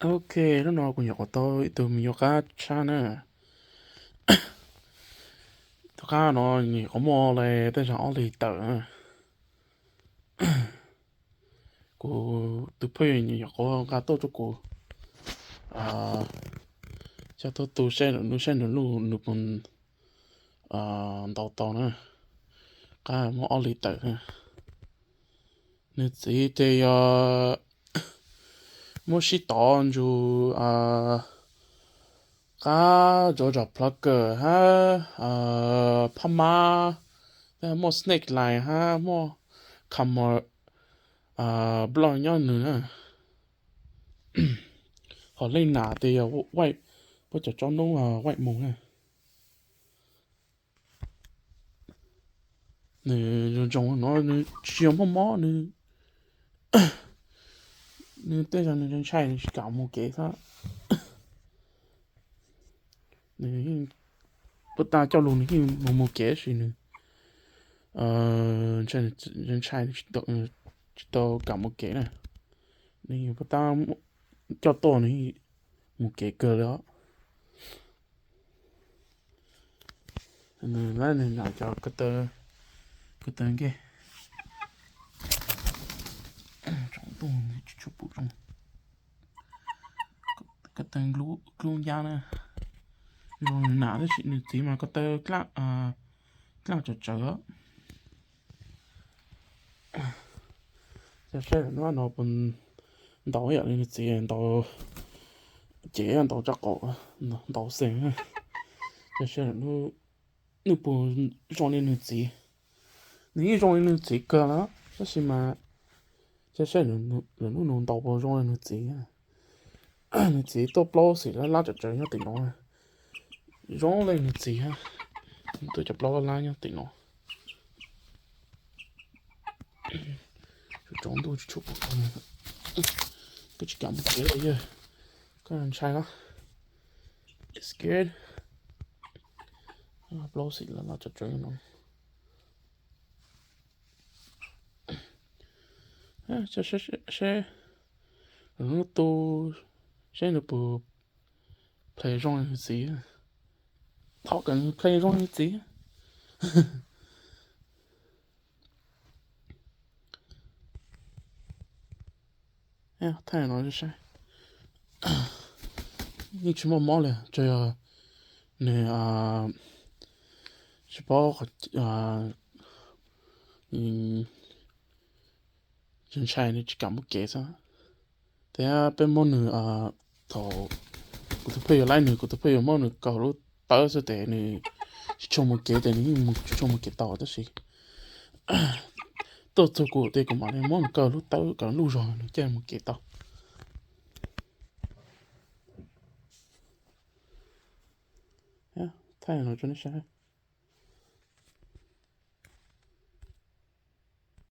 Ok, hnub no kuv nyuam qhuav tau ib tug me nyuam qab tshaj na. Tus qab no nyuam qhuav muaj li tej zaum ob hlis tawm na. Kuv tus phooj ywg nyuam qhuav nqa tuaj rau kuv, coj tuaj tu saib nws lub, saib nws lub nws puas ntaus tau na. Qab muaj ob hlis tawm na. Nws txiv ces yog muab sib tov ntsug qab Georgia Plucker hab phab mab, muaj snake line hab muaj camel blood nyob nws na. Ho leej nam ces yog white, puab cov tsob noob white moon na. Nws zoo zoo no, nws tsis yog mob mob, nws, nws tej zaum nws ntshai nws tsis kam mus kev xwb. Nws yeej, puab tab coj lug nws yeej mus mus kev tab sis nws ntshai, ntshai tsis tau kam mus kev na. Nws puab tab coj tuaj nws mus kev kawg li os. Nws lab nws nam cov ko taw, ko taw nkej, tsoom ntuj tsis tshua pum zoo, ko taw nklub ncab na. Zoo nws nam tab sis nws txiv mas ko taw dlaaj tsawv tsawv. Cov saib hnub no puas ntaus ib yam li nws txiv ntaus, ces ntaus tso qaum, ntaus xees. Cov saib nws puas zoo li nws txiv. Nws yeej zoo li nws txiv kawg lawm tab sis mas cov saib lwm hnub nws ntaus puas zoo li nws txiv. Nws txiv tuaj plaub xim lab lab tsawv tsawv nyob tim no, zoo li nws txiv. Tuaj cov plaub lab lab nyob tim no. Tsaus ntuj tsis tshua pom, koj tsis kam mus kev li yog koj ntshai los? Scared. Plaub xim lab lab tsawv tsawv no. Saib, lwm hnub tu saib nws puas play zoo li nws txiv. Thov kom nws play zoo li nws txiv. Thaij no saib. Yeej tsis muaj mob li, tsuas yog nws tsis paub, ntshai nws tsis kam mus kev xwb. Thiab peb muab nws, thaum kuv tus phooj ywg laib nws, kuv tus phooj ywg muab nws kaw lub tawb xwb tes nws tsis tshua mus kev, tes nws yeej tsis tshua mus kev tau tab sis tuaj txug kuv tes kuv mam li muab nws kaw lub tawb kom luj zog nws thiaj mus kev tau. Thaij no rau nej saib.